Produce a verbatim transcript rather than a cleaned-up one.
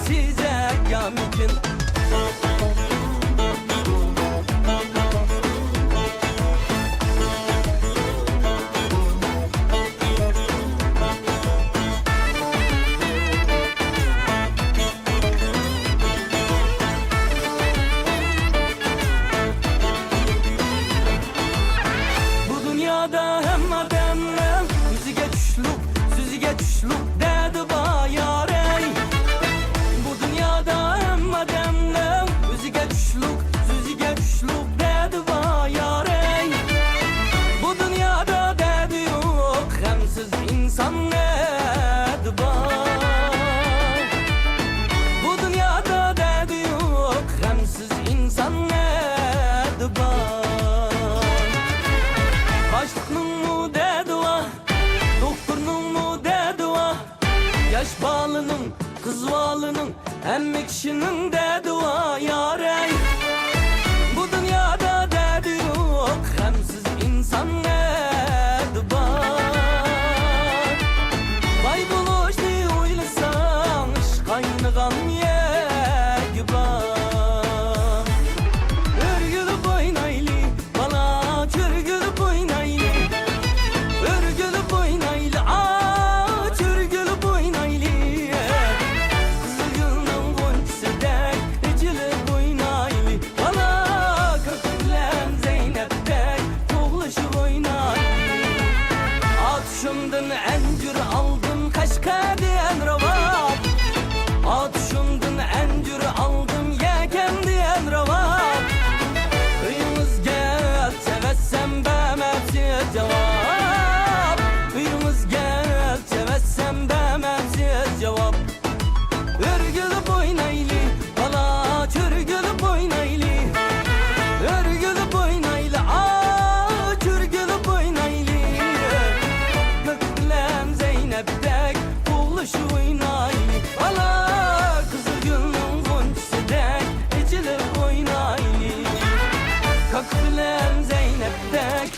تېزەك يامىكىن. بۇ دۇنيادا ھەممە ئادەمنىڭ ئۆزىگە چۈشلۈك، سۆزىگە چۈشلۈك دەردى بار يارەي. بۇ دۇنيادا ھەممە ئادەمنىڭ ئۆزىگە چۈشلۈك، سۆزىگە چۈشلۈك دەردى بار يارەي. بۇ دۇنيادا دەردى يوق، غەمسىز ئىنسان نەدە بار؟ بۇ دۇنيادا دەردى يوق، غەمسىز ئىنسان نەدە بار؟ ئاشلىقنىڭمۇ دەردى بار، دوختۇرنىڭمۇ دەردى بار. ياش بالىنىڭ، قىز بالىنىڭ، ھەممە كىشىنىڭ دەردى بار يارەي. بۇ دۇنيادا دەردى يوق، غەمسىز ئىنسان نەدە بار؟ باي بولۇشنى ئويلىساڭ، ئىش قاينىغان يەرگە بار. ئۆرگۈلۈپ ئوينايلى، بالا، چۆرگۈلۈپ ئوينايلى. ئۆرگۈلۈپ ئوينايلى، ئا، چۆرگۈلۈپ ئوينايلى. قىزىلگۈلنىڭ غۇنچىسىدەك ئېچىلىپ ئوينايلى. بالا، كاكا بىلەن زەينەپتەك قوغلىشىپ ئوينايلى. ئاتۇشۇمدىن ئەنجۈر ئالدىم، قەشقەر دېگەن راۋاب. ئاتۇشۇمدىن ئەنجۈر ئالدىم، يەكەن دېگەن راۋاب. ئۆيىڭىزگە ئەلچى ئەۋەتسەم بەرمەپسىز جاۋاب. ئۆيىڭىزگە ئەلچى ئەۋەتسەم بەرمەپسىز جاۋاب. ئۆرگۈلۈپ ئوينايلى، بالا، چۆرگۈلۈپ ئوينايلى. ئۆرگۈلۈپ ئوينايلى، ئا، چۆرگۈلۈپ ئوينايلى. كاكا بىلەن زەينەپتەك قوغلىشىپ ئوينايلى. بالا، قىزىلگۈلنىڭ غۇنچىسىدەك ئېچىلىپ ئوينايلى. كاكا بىلەن زەينەپتەك